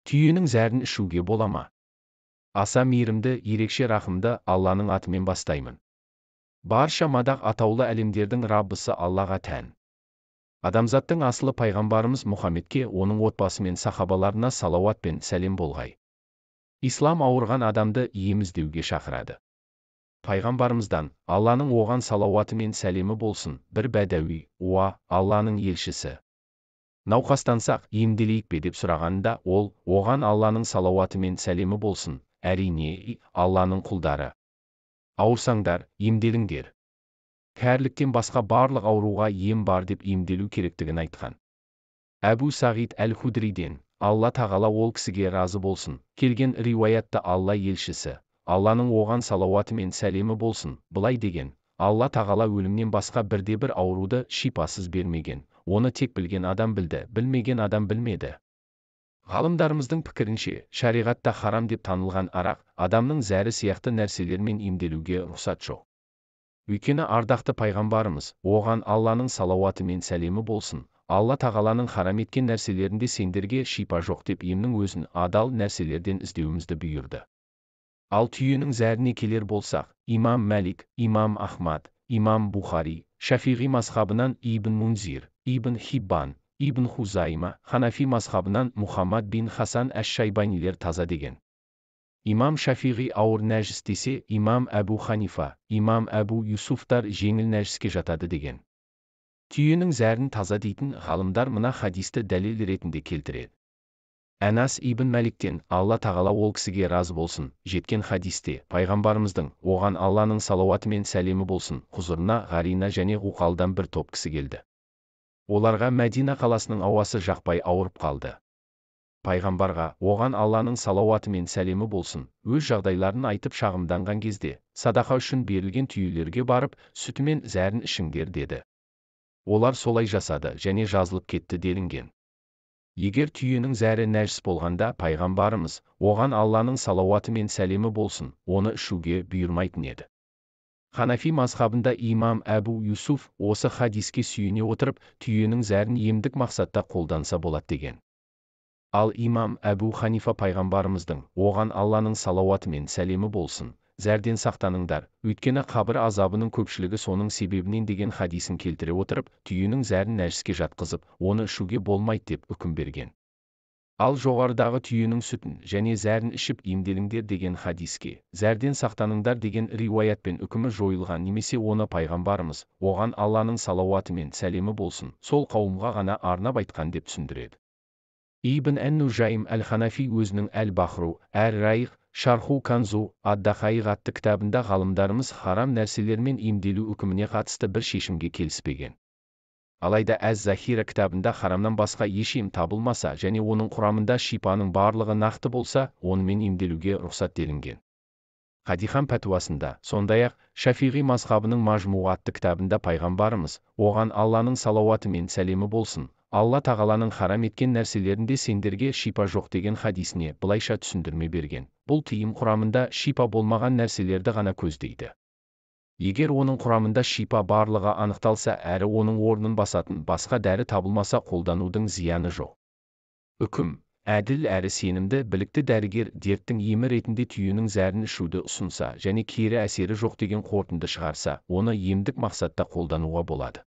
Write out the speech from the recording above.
Түйенің зәрін ішуге бола ма? Аса мейірімді, ерекше рахымды Алланың атымен бастаймын. Барша мадақ атаулы әлемдердің Раббысы Аллаға тән. Адамзаттың асылы пайғамбарымыз Мұхаммедке, оның отбасы мен сахабаларына салауат пен сәлем болғай. Ислам ауырған адамды ем іздеуге шақырады. Пайғамбарымыздан, Алланың оған салауаты мен сәлемі болсын, бір бәдәуи, уа, Алланың елшісі, науқастансақ, емделейік пе деп сұрағанында, ол, оған Алланың салауаты мен сәлемі болсын, әрине, Алланың құлдары. Ауырсаңдар, емделіңдер. Кәріліктен басқа барлық ауруға ем бар деп емделу керектігін айтқан. Әбу Сағид әл-Худриден, Алла тағала ол кісіге разы болсын, келген риуаятта Алла елшісі, Алланың оған салауаты мен сәлемі болсын, былай деген: Алла тағала өлімнен басқа бірде-бір ауруды шипасыз бермеген, оны тек білген адам білді, білмеген адам білмеді. Ғалымдарымыздың пікірінше, шариғатта харам деп танылған арақ, адамның зәрі сияқты нәрселермен емделуге рұқсат жоқ. Өйткені ардақты пайғамбарымыз, оған Алланың салауаты мен сәлемі болсын, Алла тағаланың харам еткен нәрселерінде сендерге шипа жоқ деп емнің өзін адал нәрселерден іздеуімізді бұйырды. Ал түйенің зәріне келер болсақ, имам Мәлик, имам Ахмад, имам Бухари, Шафиғи мазхабынан Ибн Мунзир, Ибн Хиббан, Ибн Хузайма, Ханафи мазхабынан Мұхаммад бин Хасан әш-Шайбанилер таза деген. Имам Шафиғи ауыр нәжіс десе, имам Әбу Ханифа, имам Әбу Юсуфтар жеңіл нәжіске жатады деген. Түйенің зәрін таза дейтін ғалымдар мына хадисті дәлел ретінде келтіреді. Әнас ибн Мәликтен, Алла тағала ол кісіге разы болсын, жеткен хадисте, пайғамбарымыздың, оған Алланың салауаты мен сәлемі болсын, құзырына Ғарина және Ғуқалдан бір топ кісі келді. Оларға Мәдина қаласының ауасы жақпай ауырып қалды. Пайғамбарға, оған Алланың салауаты мен сәлемі болсын, өз жағдайларын айтып шағымданған кезде, садақа үшін берілген түйелерге барып, сүті мен зәрін ішіңдер деді. Олар солай жасады және жазылып кетті делінген. Егер түйенің зәрі нәжіс болғанда, пайғамбарымыз, оған Алланың салауаты мен сәлемі болсын, оны ішуге бұйырмайтын еді. Ханафи мазхабында имам Әбу Юсуф осы хадиске сүйене отырып, түйенің зәрін емдік мақсатта қолданса болады деген. Ал имам Әбу Ханифа пайғамбарымыздың, оған Алланың салауаты мен сәлемі болсын, зәрден сақтаныңдар, өйткені қабір азабының көпшілігі соның себебінен деген хадисін келтіре отырып, түйенің зәрін нәжіске жатқызып, оны ішуге болмайды деп үкім берген. Ал жоғарыдағы түйенің сүтін және зәрін ішіп емделіңдер деген хадиске, зәрден сақтаныңдар деген риуаятпен үкімі жойылған немесе оны пайғамбарымыз, оған Алланың салауаты мен сәлемі болсын, сол қауымға ғана арнап айтқан деп түсіндіреді. Ибн ән-Нужайм әл-Ханафи өзінің әл-Бахру, әр-Райық, Шарху Канзу, ад-Дахаиқ атты кітабында ғалымдарымыз харам нәрселермен емделу үкіміне қатысты бір шешімге келіспеген. Алайда әз-Захира кітабында харамнан басқа еш ем табылмаса және оның құрамында шипаның барлығы нақты болса, онымен емделуге рұқсат делінген. Хадихан пәтуасында, сондай-ақ, Шафиғи мазхабының Мажму атты кітабында пайғамбарымыз, оған Алланың салауаты мен сәлемі болсын, Алла тағаланың харам еткен нәрселерінде сендерге шипа жоқ деген хадисіне былайша түсіндірме берген. Бұл тыйым құрамында шипа болмаған нәрселерді ғана көздейді. Егер оның құрамында шипа барлығы анықталса, әрі оның орнын басатын басқа дәрі табылмаса, қолданудың зияны жоқ. Үкім, әділ әрі сенімді білікті дәрігер дерттің емі ретінде түйенің зәрін ішуді ұсынса және кері әсері жоқ деген қорытынды шығарса, оны емдік мақсатта қолдануға болады.